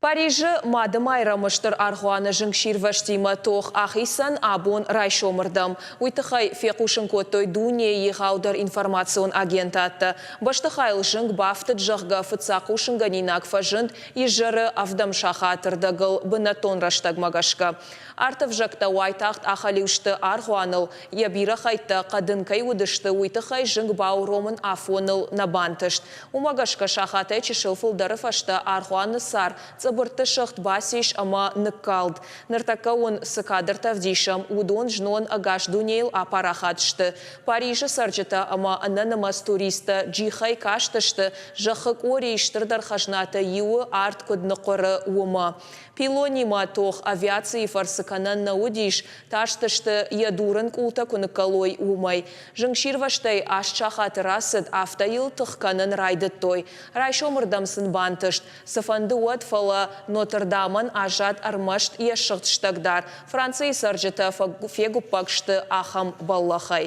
Парижы Мадымайрӕмы стыр аргъуаны зынгсирвӕзтимӕ тох ахицӕн абон райсомырдӕм. Уый тыххӕй фехъусын кодтой дунейы егъаудӕр информацион агентадтӕ. Бӕстыхайыл зынг бафтыд, зӕгъгӕ, фыццаг хъусынгӕнинаг фӕзынд изӕры ӕвдӕм сахаты рдӕгыл бынӕттон рӕстӕгмӕ гӕсгӕ. Арты ӕвзӕгтӕ уайтагъд ахӕлиу сты аргъуаныл, йӕ бирӕ хӕйттӕ хъӕдын кӕй уыдысты, уый тыххӕй зынг бауромын афоныл нӕ бантыст. Уымӕ гӕсгӕ сахатӕй чысыл фылдӕры фӕстӕ аргъуаны сӕр цъыбыртты сыгъд бацис ӕмӕ ныккалд. Ныртӕккӕ уын цы кадртӕ ӕвдисӕм, уыдон знон ӕгас дунейыл апарахат сты. Парижы цӕрджытӕ ӕмӕ ӕнӕнымӕц туристтӕ джихӕй кастысты, зӕххы къорийы стырдӕр хӕзнатӕй иуы арт куыд ныхъуыры, уымӕ. Пилонимӕ тох авиацийы фӕрцы кӕнӕн нӕ уыдис, тарстысты, йӕ дурын къултӕ куы ныккӕлой, уымӕй. Зынгсирвӕзтӕй аст сахаты рацыд, афтӕ йыл тых кӕнын райдыдтой. Райсомырдӕм сын бантыст, цыфӕнды уӕд, фӕлӕ Нотр-Дамӕн аззад ӕрмӕст йӕ сыгъд стӕгдар. Францийы цӕрджытӕ фегуыппӕг сты ахӕм бӕллӕхӕй.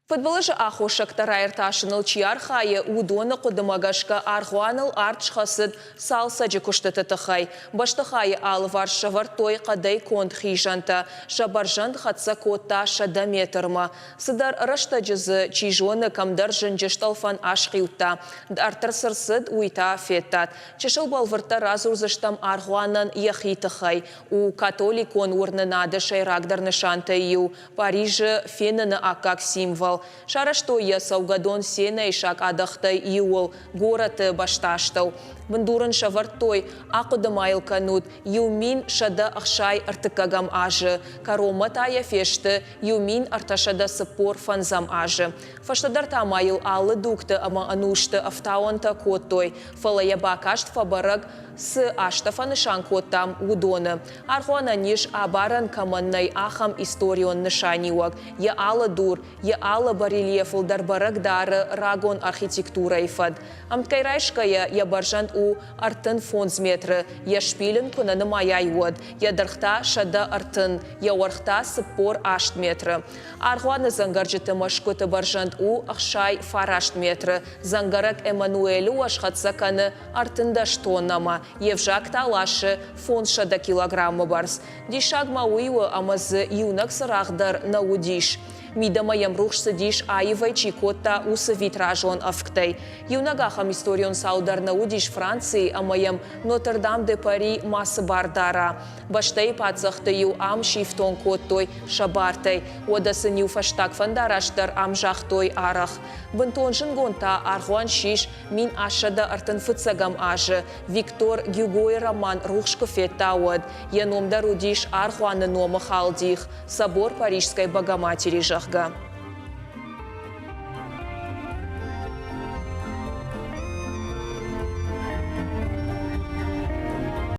Фыдбылызы аххосӕгтӕ раиртасыныл чи архайы, уыдоны хъуыдымӕ гӕсгӕ аргъуаныл арт схӕцыд цалцӕджы куыстыты тыххӕй. Бӕстыхайы алыварс сӕвӕрдтой хъӕдӕй конд хизӕнтӕ, сӕ бӕрзӕнд хӕццӕ кодта 100 метрмӕ. Цыдӕр рӕстӕджы дзы, чи зоны, кӕмдӕр зынджы стъӕлфӕн асхъиудта. Дарддӕр цы рцыд, уый та федтат. Чысыл бӕлвырддӕр радзурдзыстӕм аргъуанӕн йӕхи тыххӕй. У католикон уырнынады сӕйрагдӕр нысантӕй иу. Парижы феныны аккаг символ. Сарӕзтой йӕ цӕугӕдон Сенӕйы сакъадӕхтӕй иуыл, горӕты бӕстастӕу. Бындур ын сӕвӕрдтой, ахъуыды ма йыл кӕнут, 1163 азы, кӕронмӕ та йӕ фесты 1345 азы. Фӕстӕдӕр та ма йыл алы дугты ӕмӕ ӕнусты ӕфтауӕнтӕ кодтой, фӕлӕ йӕ бакаст фӕбӕрӕг, цы азтӕ фӕнысан кодтам, уыдоны. Аргъуанӕн ис, абарӕн кӕмӕн нӕй, ахӕм историон нысаниуӕг. Йӕ алы дур, йӕ алы барельефыл дӕр бӕрӕг дары рагон архитектурӕйы фӕд. Ӕмткӕй райсгӕйӕ, йӕ бӕрзӕнд у 35 метры, йӕ шпиль ын куы нӕ нымайай, уӕд, йӕ дӕргъ та 130, йӕ уӕрх та 48 метры. Аргъуаны дзӕнгӕрджыты мӕсгуыты бӕрзӕнд у 69 метры, дзӕнгӕрӕг Эммануэлы уӕз хӕццӕ кӕны 13 тоннӕмӕ, йе взаг та ласы 500 килограммы бӕрц. Диссаг ма уый у, ӕмӕ дзы иунӕг цырагъ дӕр нӕ уыдис. Мидӕмӕ йӕм рухс цыдис, аивӕй чи кодта, уыцы витражон ӕвгтӕй. Иунӕг ахӕм историон цау дӕр нӕ уыдис Францийы ӕмӕ йӕм Нотр-Дам-де-Пари мацы бар дара. Бӕстӕйы паддзӕхты-иу ам сифтонг кодтой сӕ бартӕй, уӕдӕ сын-иу фӕстаг фӕндараст дӕр ам загътой арӕх. Бынтон зынгонд та аргъуан ссис 1135 азы Виктор Гюгойы роман рухс куы федта, уӕд. Йӕ ном дӕр уыдис аргъуаны номы халдих, Собор Парижской Богоматери, зӕгъгӕ.